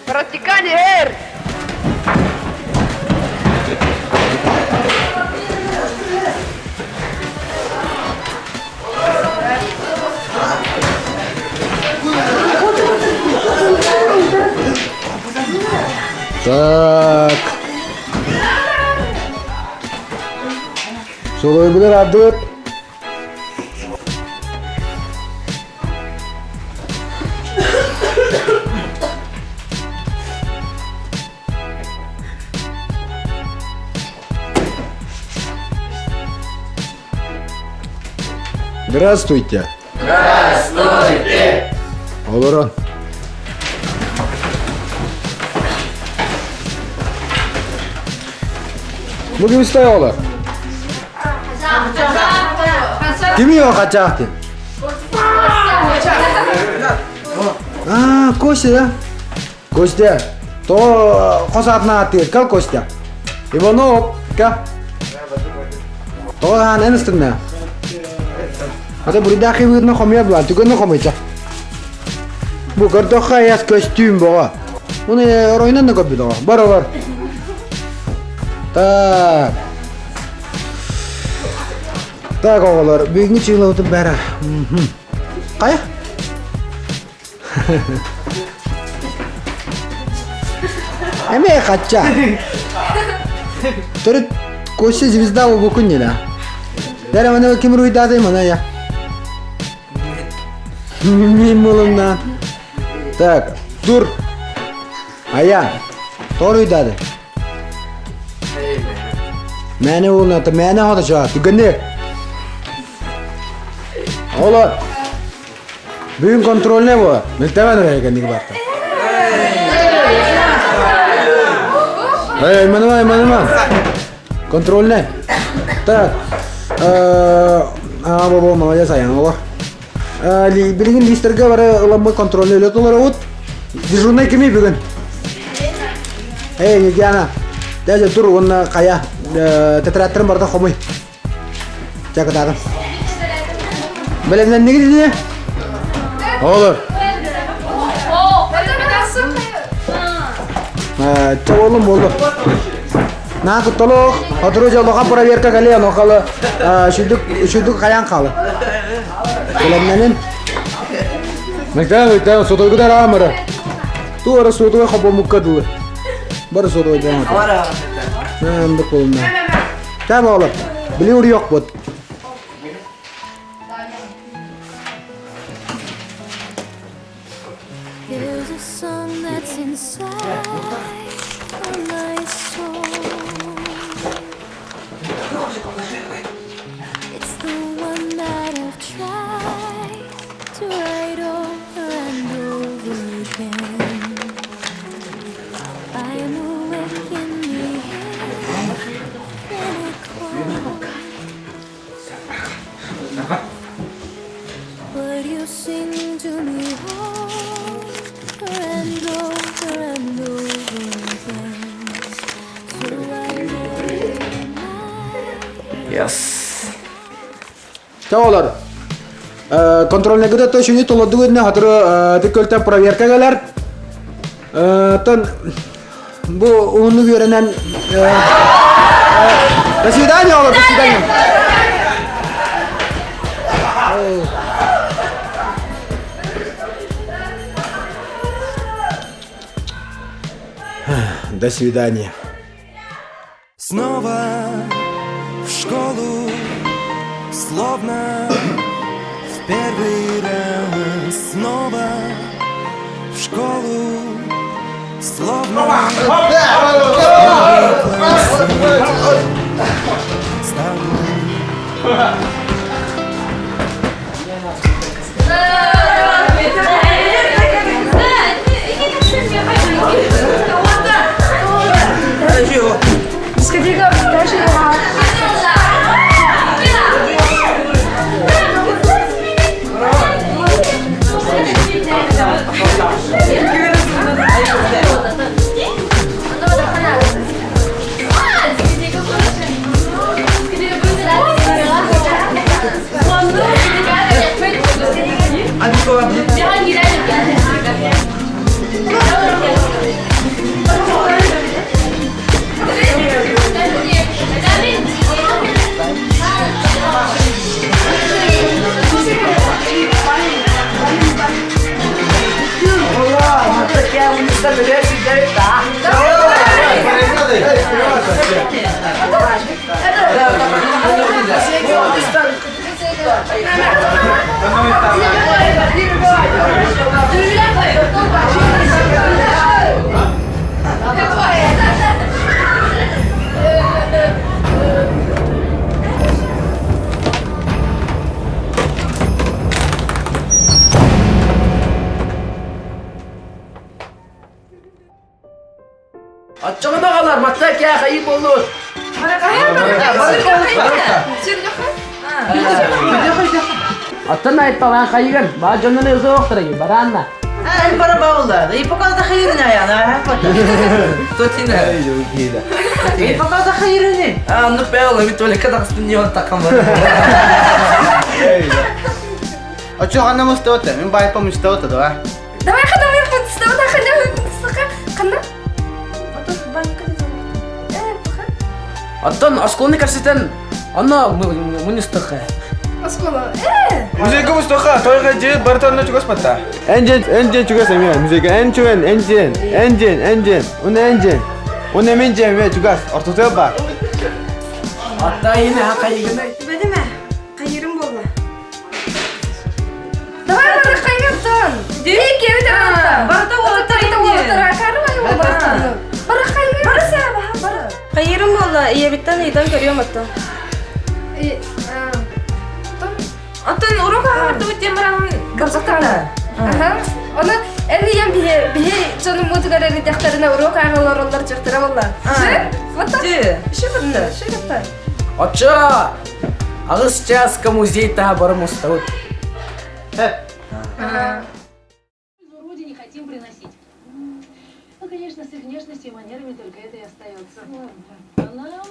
Протекан иһэр! Так. Солойбулар ардыбыт. Здравствуйте. Здравствуйте. Олорон. Бу ким стояла? Кими он хачаахты? А, Костя, да? Костя, то хос аатынан ааттыыр кал Костя. Иванов, ка? Тоҕо хаан эн ыстынна? Ата буруйдаах киһи хомуйар буолан, түгэнэ хомуйча. Бу көрдөххө айас көстүүм боҕо. Уну оройунан да көрбүт оҕо. Бар бар. Так. Так оҕолор, бүгүҥҥү чыылабытын бара. Хайа? Эмиэ хачча. Төрүт Костя звезда буолбуккун ньина. Дәрэ мана ким руйдаатый мана я. Мин булумна. Так, тур. Ая, торуйдады. Мэне уолуната мэне хода чаа түгэнник. Оҕолор, бүгүн контрольный буолар. Милтэбэн эрэ кэнники барта. Эй, айманыма, айманыма. Контрольный. Так. Аа, бо, молодец, аян олор. Билигин листерге бары ыламмыт контрольный үлэ толоробут. Дежурный кими бүгүн? Эй, Ньургиана, дядя тур уонна хайа тетрадтарын барыта хомуй. Чэ, кытаатын. Бэлэмнэннигит ини? Олор. Чэ, боллум болду. Наа кутталох, сотору дьоллоха проверка кэлиэ, онуохалы үчүгдүк үчүгдүк хайаан хаалы. Бэлэмнэнин. Мыктаа, мыктаа, сотойгут араамара. Ту ара сотуга хопомукка дылы. Бары сотуга дьаҥата. Наандык болна. Чаа оҕолор, били уруйуохпут. There's a song that's inside my soul. It's the one that I've tried to write over and over again. I'm awake in the infinite cold. But you sing to me over and over and over again. So I lay my Yes. Чэ оҕолор, контрольныйгыта точно толордугу иннэ хатыры көлтөн проверка кэлэр. Оттон бу уһуннук үөрэнэн До свидания, оҕолор, до свидания. До свидания. Снова в школу, словно в первый раз. Снова в школу, словно в первый класс. С тобой. Оччоҕуна оҕолор матта кээхэйии буоллун. Оттон айпалаан хайыган, баа дьонун ызоохтарай, бараанна. Ай бара баулар. И пока да хайырын аяна. Тотина. И пока да хайырын. А, ну пеола, ми только тахстын не он такам. Очо ханна мустаута, мен байпа мустаута, да? Давай ханна мустаута, ханна. Оттон оскуоланы көрсүтэн онно мунньустуха. Оскуола. Э! Музейга мустуха, тойга же барыта онно чугас батта. Энжен, энжен чугас эмиэ, музейга энчуэн, энжен, энжен, энжен, уна энжен. Уна мен жен эмиэ чугас, ортотугар бар. Атта ини хакайыгынай. Бәдеме, хайырым болла. Давай бары хайыртын. Дей кеби тарата. Барыта уолаттар уолаттар карыбай уолаттар. Бары хайыр. Бары сәбә, бары. Хайырым буолла, ийэбиттэн ыйытан көрүөм оттон. Оттон урок аһартыбыт диэн баран Кыргызстана. Аха. Оны эн ийэм биһи биһи дьонуммутугар эридэхтэринэ урок ааҕалар оллар дьахтара болла. Вот так. Шыгытта, шыгытта. Оччо аҕыс чааска музей таһа бары мустабыт. Вроде не хотим приносить. Ну, конечно, с их внешностью и манерами только это и остается. А нам,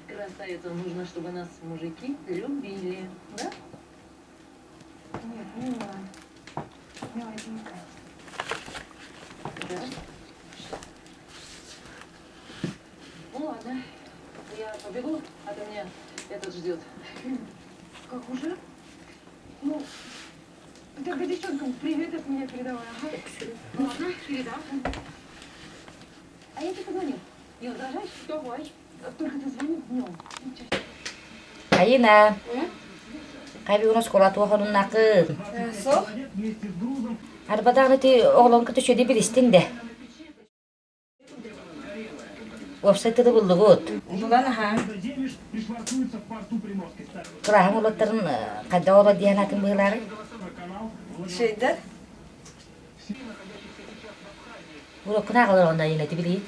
красавицам, нужно, чтобы нас мужики любили, да? Нет, милая. Миладенькая. Да. Ну ладно, я побегу, а то меня этот ждет. Как уже? Ну, тогда девчонкам привет от меня передавай, ага. Ладно, передам. А я тебе позвоню. Не возражаешь? Давай. Только ты звони днем. Айына. Кайбы оскуола туохонуннакын. Суох. Арбадааны ти оҕолон көтөшөдү билистин де. Уопсай тылы буллугут. Булан аха. Кылааһың уолаттарын хайда оҕолор диэн атын быһыылаары? Шейдер. Уроккун ааҕалар онно Айына ти билиин.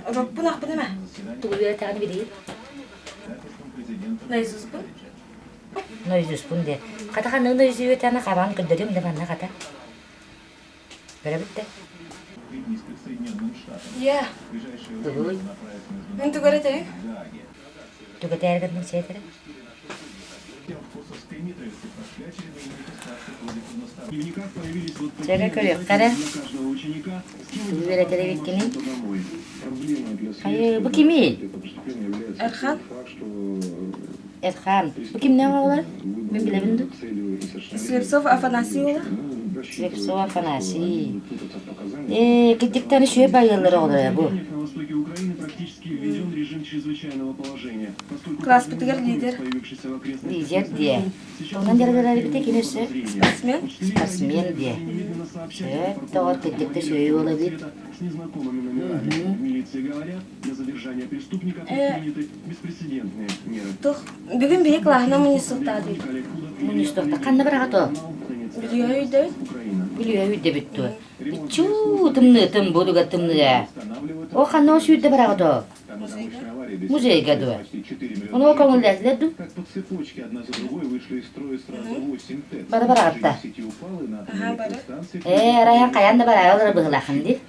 Урокпун ахпын эмэ. Тугу үөрэтэҕин билиин. Наизуспун. Наизуспун де. Хата ханныгын наизусть үөрэтэҕин хабаан көрдөрүм да манна хата. Көрөбүт да. Я. Тугуй. Мин тугар этэй? Түгэтээргин сиэтэрэ. Чэгэ көрүөххэ Тугу үөрэтэр эбиккиний? Хайы, бу кимий? Эрхан. Эрхан. Бу кимнээх оҕолор? Мин билэбин дуу? Слепцов Афанасий уола. Слепцов Афанасий. Ээ, кырдьыктан үчүгэй байыаллар оҕолоро бу. Класспытыгар лидер. Лидер диэ. Тугунан дьарыгырар эбитэ кини өссө? Спортсмен. Спортсмен диэ. Сөп, тоҕор кырдьыкта үчүгэй уол эбит. Тух. Бүгүн биһи кылааһына мунньустуохтаатый. Мунньустуохта ханна бараҕыт ол? Бүлүүһэ өйдөбүт. Бүлүүһэ өйдөбүт дуо? Чуу, тымныы, тымбы тымныы. О, ханна ол сүүрдэ бараҕыт ол? Музейга дуо? Ону көҥүллээтилэр дуу? Бары бараҕытта. Аха, бары. Ээ, арайан хайаан да бараары олорор быһыылааххын дии.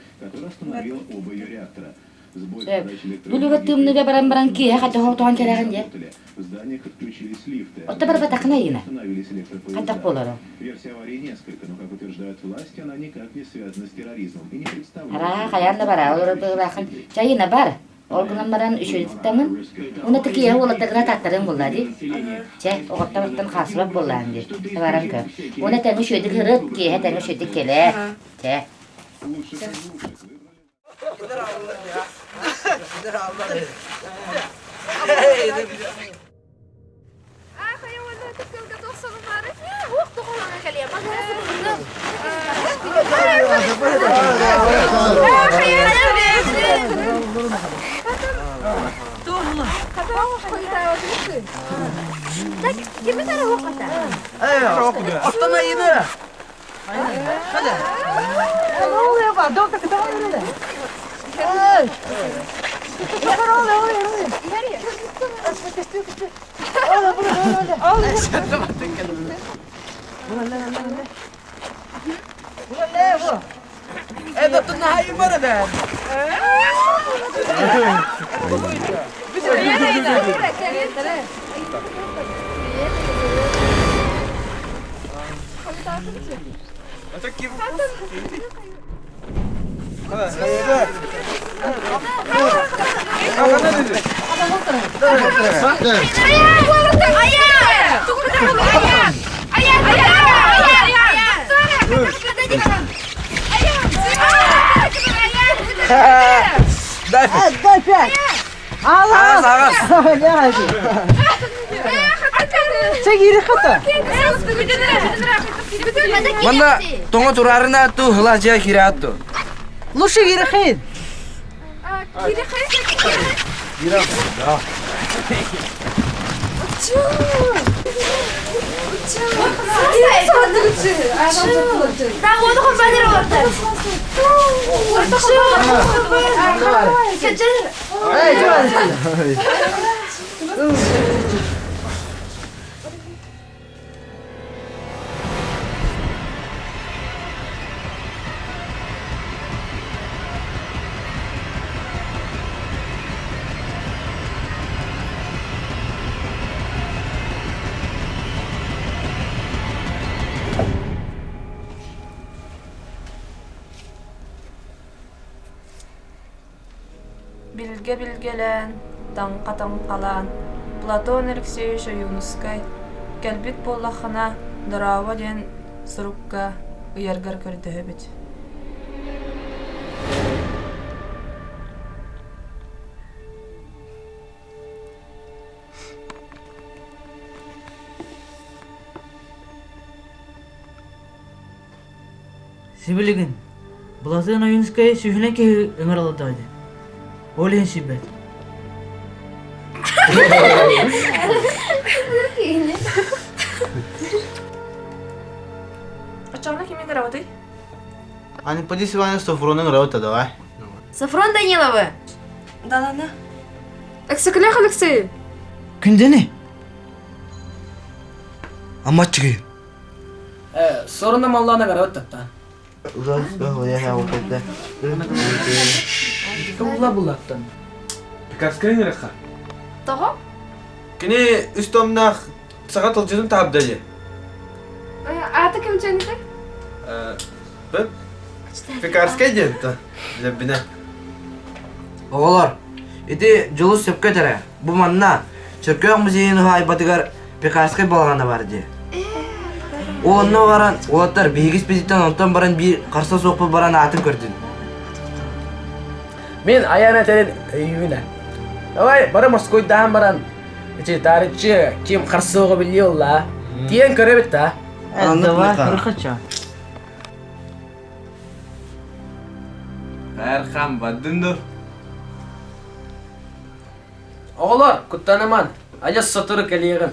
Сөп. Бүлүүгэ тымныыга баран баран киэһэ хайдах оҕотоҕон кэлэҕин дьэ? Отто барбатаххына Айыына. Хайдах буолар ол? Арааһа хайаан да бараары олорор быһыылааххын. Чэ, Айыына бар. Ол гынан баран үчүгэйдик Уна тикиэһэ уолаттаргына тааттарыҥ буоллаа дии. Чэ, оҕоттон хаалсыбат буоллаан дии. Баран көр. Уона тэҥҥэ үчүгэйдик ырыт, киэһэ тэҥҥэ үчүгэйдик кэлээ. Чэ. Оттон Айына. Это наһай барада. Дай пять. Дай пять. Ағас, ағас. Манна тоҥо турарына ту хыла дьиэ киирээт ту. Лучше кирихин. Билгэ билгэлээн, таҥха таҥхалаан, Платон Алексеевич Ойуунускай «Кэлбит буоллаххына, дорообо» диэн сурукка ыйаргар көрдөһөбүт Сибилигин Былатыан Ойуунускай сүүһүнэн киһи ыҥыраллар дии. Ол иһин сүүрбэт. Оччоҕуна кимин ыҥырабытый? Анеподис Иванович Софрону ыҥырабыт давай. Софрон Даниловы. Далана. Өксөкүлээх Алексей. Күндэни. Амматчыгы. Сорунна маллаана ыҥырабыт таттаан. Кыбылла буллаттан. Пекарскай ыҥырыхха. Тоҕо? Кини үс томнаах саха тылдьытын таабда дии. Ааты ким дьэнитэй? Пекарскай диэн то. Билэбинэ. Оҕолор, ити дьулус сөпкө этэрэ. Бу манна Чөркөөх музейын уһаайбатыгар Пекарскай балаҕана бар дии. Ол онно баран, уолаттар биһиги испититтэн онтон баран биир харса суохпут баран аатын көрдүн. Мин айан этэрин өйүүнэ. Давай бары морскойдаан баран, ити таарыччы ким харсыаҕа билиэ олла. Тиэн көрөбүт да. Давай, хырхача. Эрхан бардын dur. Оҕолор, куттаныман, адьас сотору кэлиэҕим.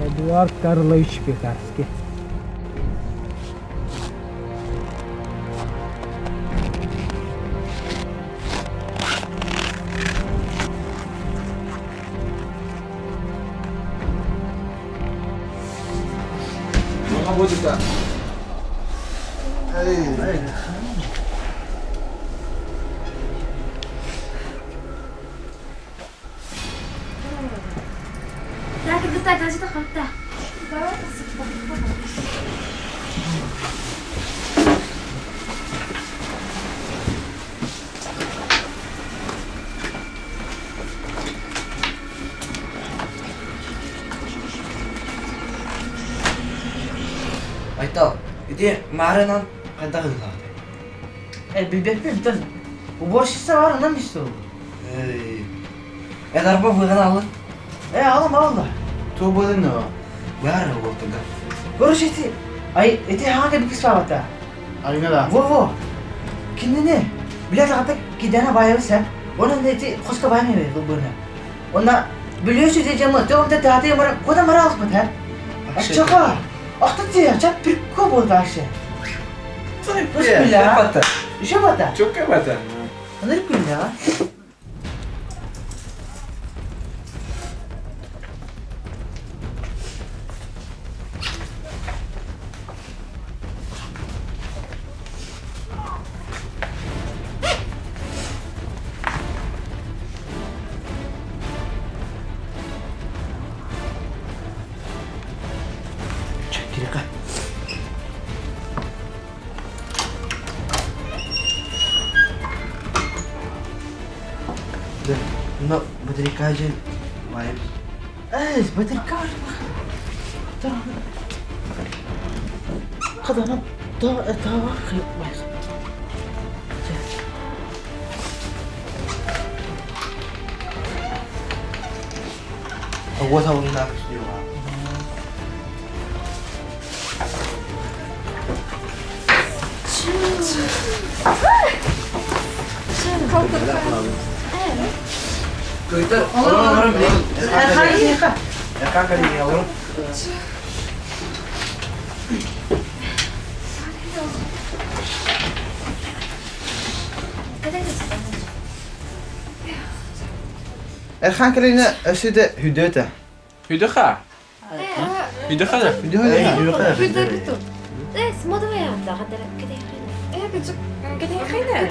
Эдуард Карлович Пекарский. Так, кыргыттар, даже тахатта. Айтал, ити маарынан хайдах ыһылаатый? Э, билбэппин, тон уборщица бар, онон исто. Эй, эн арба быган алын. Э, алым алла. Туох буолан о? Баар уолтуга. Короче, ити, ай, ити хаҥа кэбикис баабата. Айна да. Во-во. Кинини, билэ тағата кидана байабы сәп. Онон ити хоско байам эбе бу быны. Онна билиөсү де жамы, тоғымда тағаты мара, кода мара алыспыт, ха? Аччаға. Ахта те, чап прикол болды вообще. Бисмилля. Бата. Еще бата. Чөккө бата. Аныр күллә. Кирика. Да, но батарейка же вайб. Эй, батарейка бар. Қадана та та бай. Вот он на все. Көйтер, олорун Эрхан, Эрхан калини олорун. Эрхан кэлине өссө хүдөтө. Хүдүха. Хүдүха да. Хүдөтө. Э, смотря, да, када Э, кыжык, када када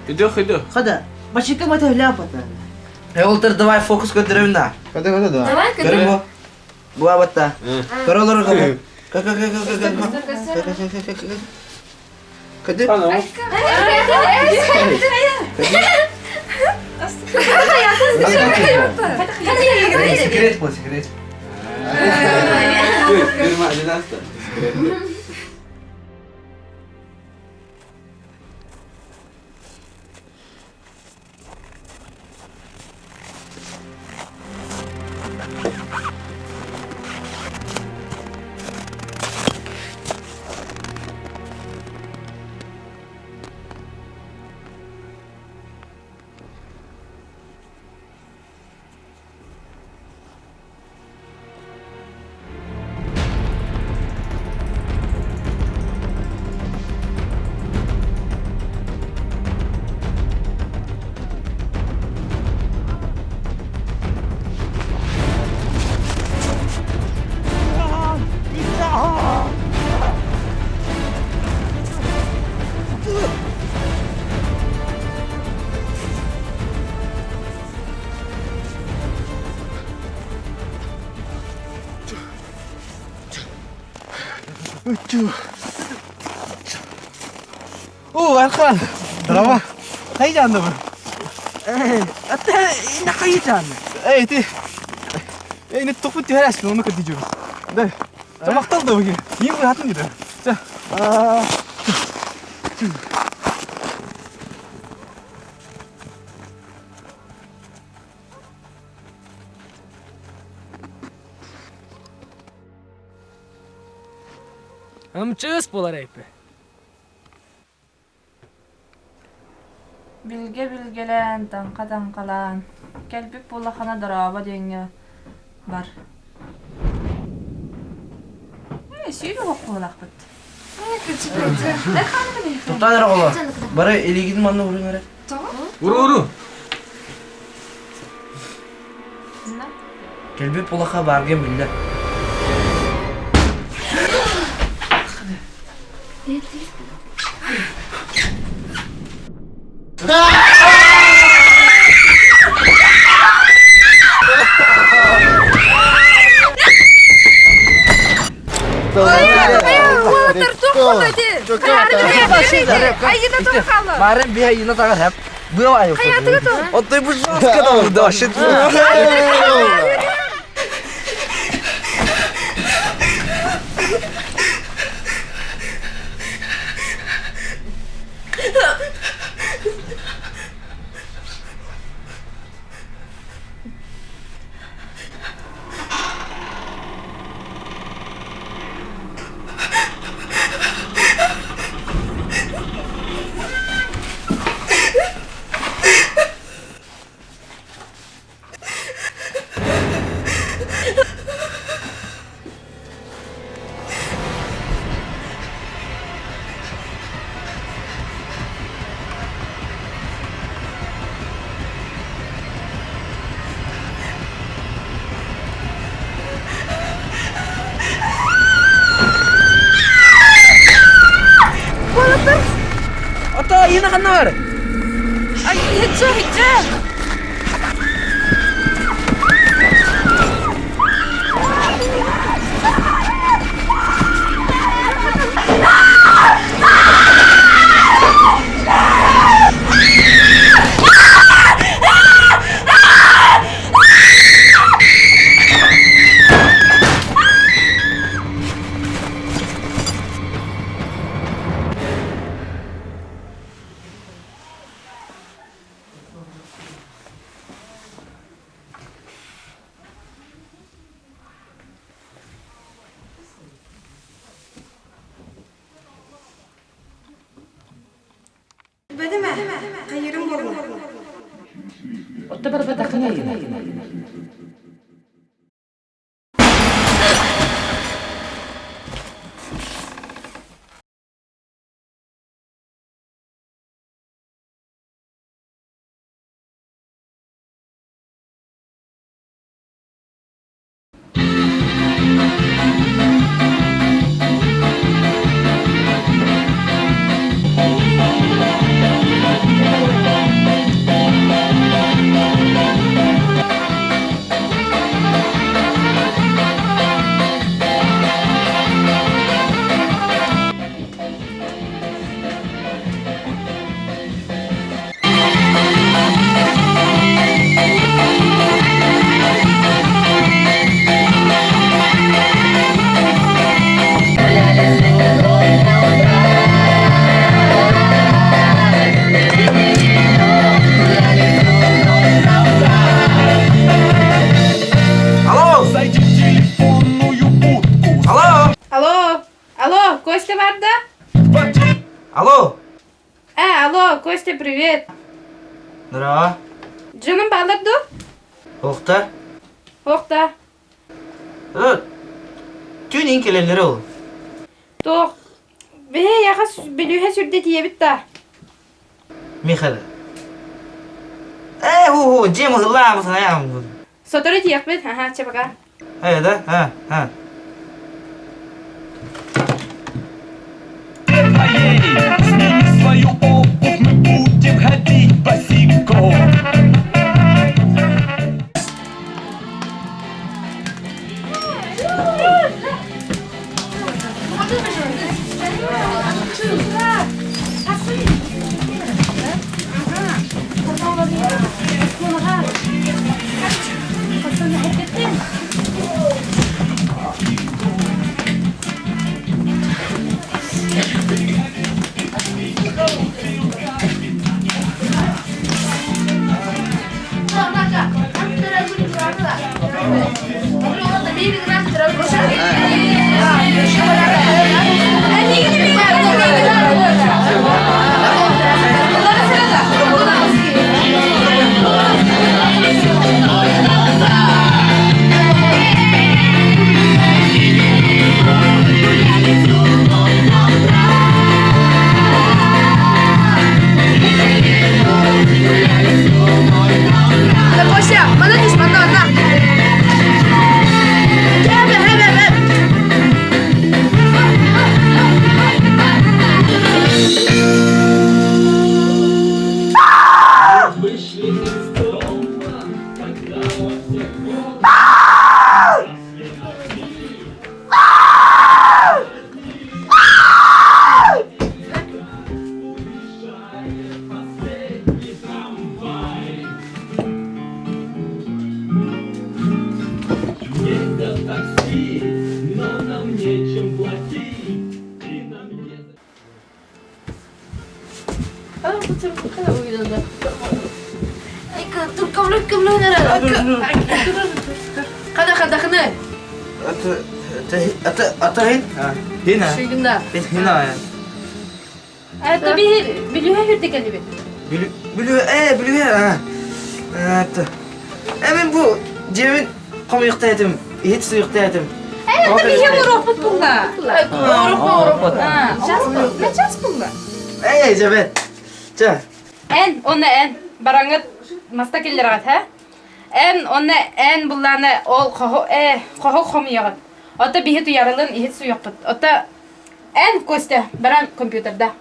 Хүдү хүдү. Қада, башика мата ляпата. Э, олтер давай фокус көтөрөм да. Көтө көтө да. Давай, Көрүм бу. Буа батта. Көр олорун кабы. Кө кө кө кө кө кө. Кө кө кө. Секрет был, секрет. О, Эрхан. Здорово. Хайжан да бу. Эй, ата ина хайжан. Эй, ти. Эй, не тохпут түһәрәс, оны көтү жүрү. Да. Тамактал да бүге. Ең бу хатын диде. За. Аа. Амчыс болар эйпе. Билге билгелэн, таҥха таҥхалаан, кэлбит буоллаххына дорообо диэҥҥэ бар. Ээ, сүүрүк оххуолаахпыт. Тоқтан эрэ оҕолор. Бары илиигин манна уруҥ эрэ. Уру уру. Кэлбит булаха баарга биллэр. Уолаттар туох буолла ити? Айгына туох хаалла? Марын би айына тагар хеп. Быа айы. Хайатыга туох? Оттой бу жестко да да вообще. Уолаттар! Ото Ина ханна бар? Ай, иһитчэ, иһитчэ! Бэдимэ, хайырым буолла. Отто барбатаххына Алло! Зайди в телефонную будку. Алло! Алло, алло, Костя бар да? Алло! Э, алло, Костя, привет. Здорово. Дьонум баалар дуо? Охта. Охта. Түүн ин кэлэллэр ол. Туох. Биһи яха бүлүүһэ сүрдэ тиийэбит да. Михаил. Э, ху-ху, дьиэм ыһыллаабыт айаам. Сотору тиийэхпит, аха, чэ пока. Э, да? А, а. Твоей, сними свою обувь, мы будем ходить босиком. Хада хадахны. Это это хин? Хина. Шигина. Хина. Это би билүһэ хүрдекелибит. Бүлүү э бүлүү это. Э мен бу дьиэбин хомуйуохтаах этим, иһит суйуохтаах этим. Это биһи уруокпут булла. Уруок уруок. Час булла. Эй, жабет. Ча. Эн, онна эн, бараңыт маста киллерҕит, һэ? Эн, онна эн буллааны ол хоһу, э, хоһу хомуйаҕыт. Ото биһи туйарылын иһит суйуохпут. Ото эн, Костя, баран компьютерда.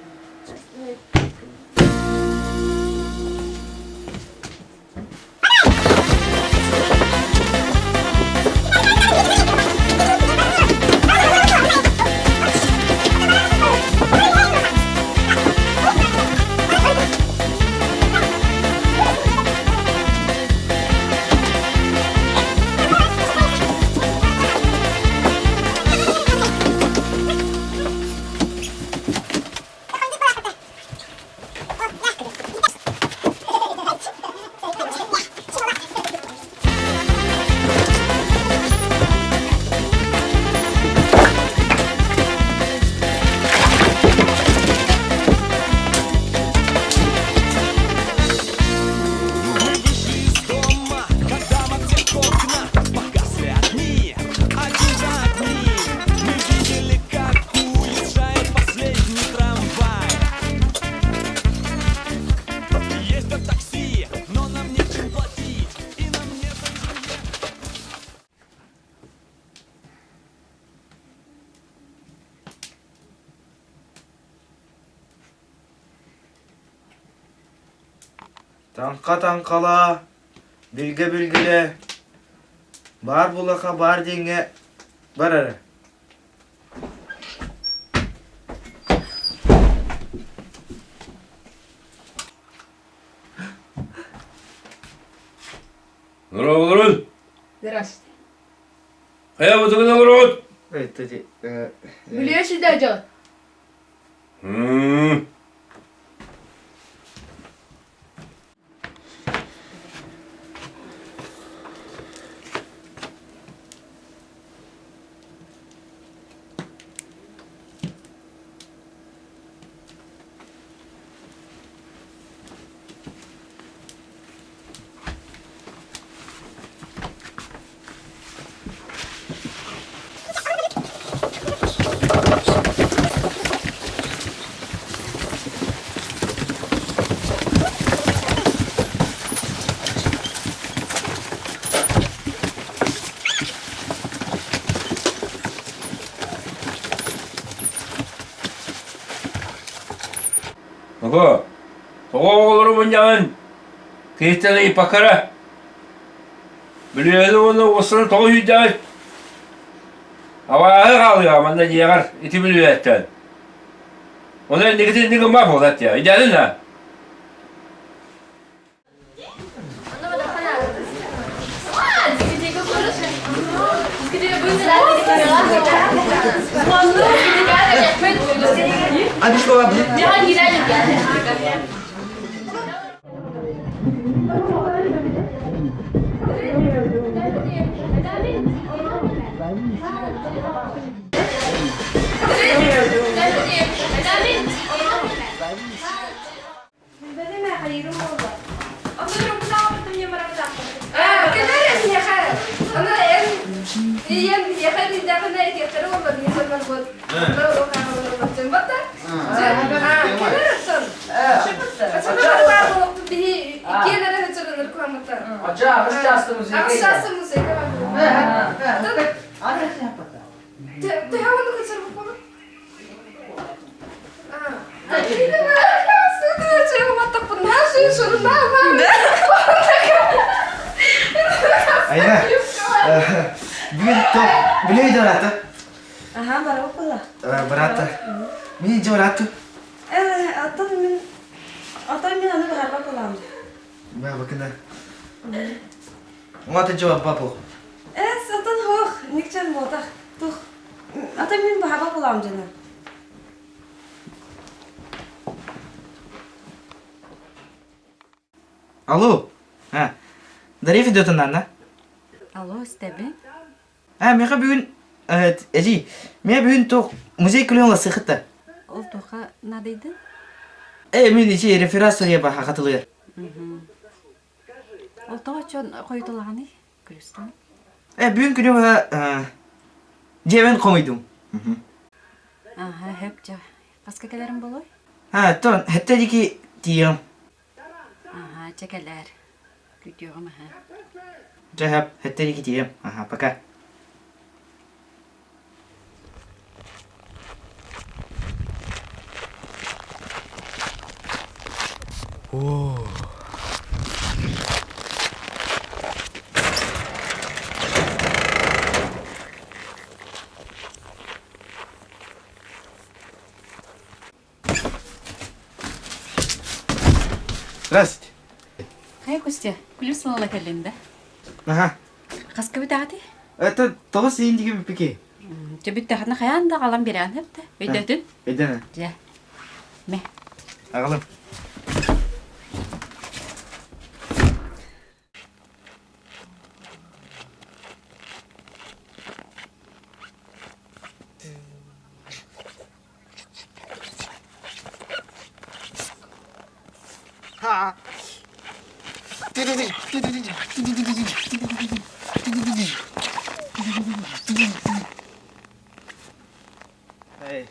Таҥха таҥхалаа, билгэ билгэлээ, баар булаха баар диэҥҥэ бар эрэ. Олорун. Здравствуйте. Хайа бутугун олорут? Билиэ сюда дьон. Ого, тоҕо оҕолору мунньаҕын? Киһиттэн ыйыппаккара. Бүлүөһүнү уонна уостарын тоҕо үүрдэҕит? Абааһы хаалыаҕа манна дьиэҕэр ити бүлүөһэттэн. Ону инникитин инник гыммат буолар диэ. Идэлин да? Айна, бүгүн топ билей дораты. Аха, барабыт була. Брата. Мин дораты. Э, аттан мин аттан мин аны баһарба булам. Ба бакына. Уңата жауап бапу. Э, сатан хох, никчен ботах. Тух. Ата мин баһарба булам жана. Алло. А, Дарья Федотовна, Анна. Алло, истэбин. А, миэхэ бүгүн, эдьиий, миэхэ бүгүн туох музей күлүн ыласыхыт Ол туохха наадыйдын? Э, мин ичи реферат суруйа хатылыыр. Ол тоҕо чон хойутулаҕаный? Күлүстэн. Э, бүгүн күнү быһа дьиэбин хомуйдум. Аха, хөп дьэ. Хаска кэлэрим болой? А, тон, хэтте дики тиийэм. Аха, чэ кэлээр. Күүтүөҕүм аха. Дьэ, хөп, хэтте дики тиийэм. Аха, пока. О. Здравствуйте. Хайа, Костя, күлүс сылала кэллин да? Ага. Хаска бүтәҕитий? Это тоҕус иин диги бүппүки. Дьэ бүттэххинэ хайаан да аҕалан бирээн сөптө. Өйдөтүн? Өйдөнө. Дьэ. Мэ. Аҕалым. Hey.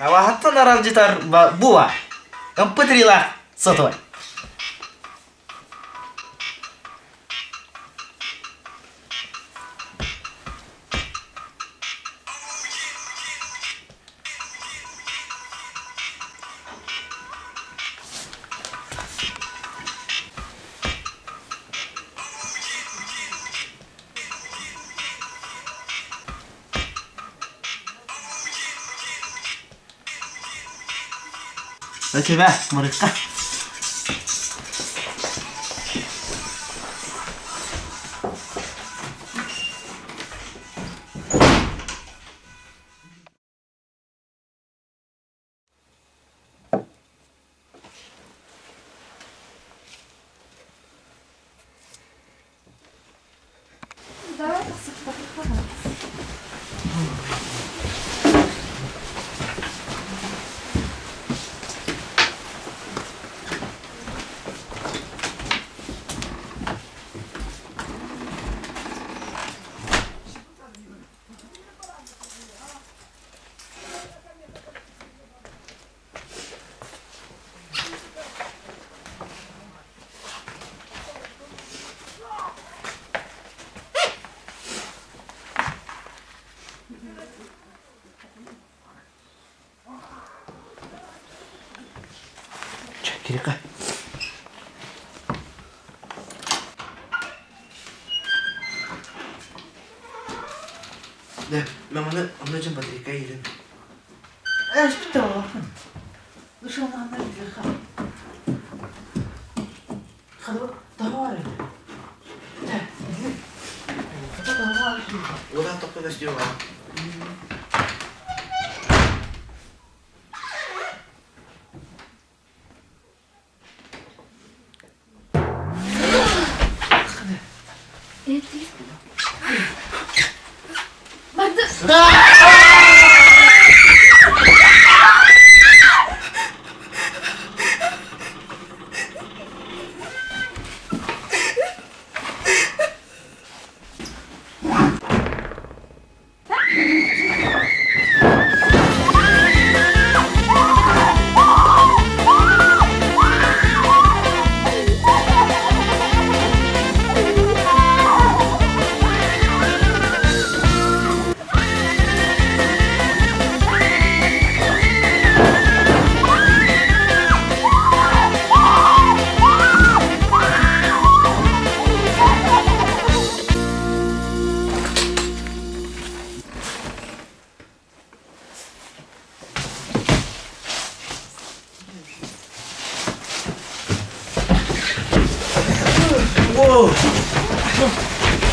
Аваһаттан аралдьытар була. Ымпытрила сотовай. Спасибо, Марыкка. Давай тахсыктахха. Кирика. Да, маманы онно дьон батарейка иирэн. Эш битэ Душа она вверха. Хадо давай. Одан тоқтап өстеу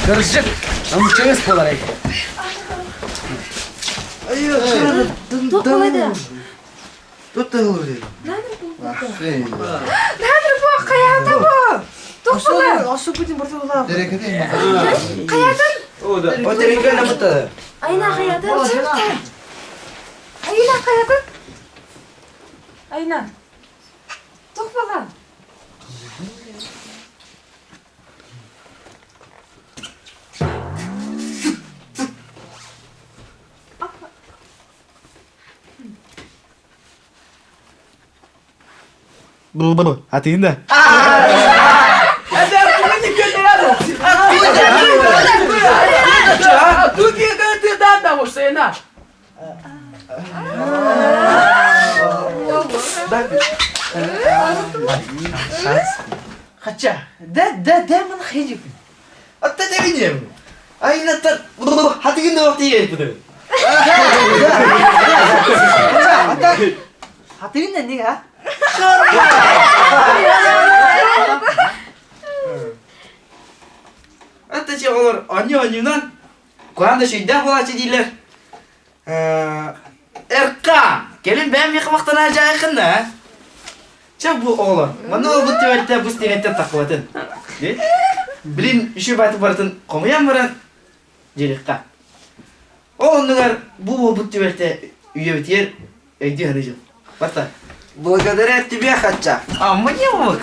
Кырдьык, ымчыгыс буолар Туох буолады? Тут тыһылыр. Наадыр бу, хайаата бу? Туох буолар? Осу бүтүн бурда була. Хайаатын? О терекке намыта. Айна хайаатын? Айна хайаатын? Айна. Туох буолар? Бу атыын да. Хотя, да, да, да, мен хидик. Атта дебинем. Айнаттар хатыгын да вакты ейпиди. Хатыгын да не, а? Атта че олор аню анюнан куанда шүйдә булачы дийлер. Эрка, келин бәм яқмақтана жайқын Ча бу оҕолор, манна ол бу түбэлтэ бу стенеттен тахсыбатын. Блин, үчү баты барытын хомуйан баран дьиэлихха. Ол оннугар бу буолбут түбэлтэ үйэбитигэр өйдүү саныы дьыл. Барта. Благодаря тебе, Хача. А мне мог.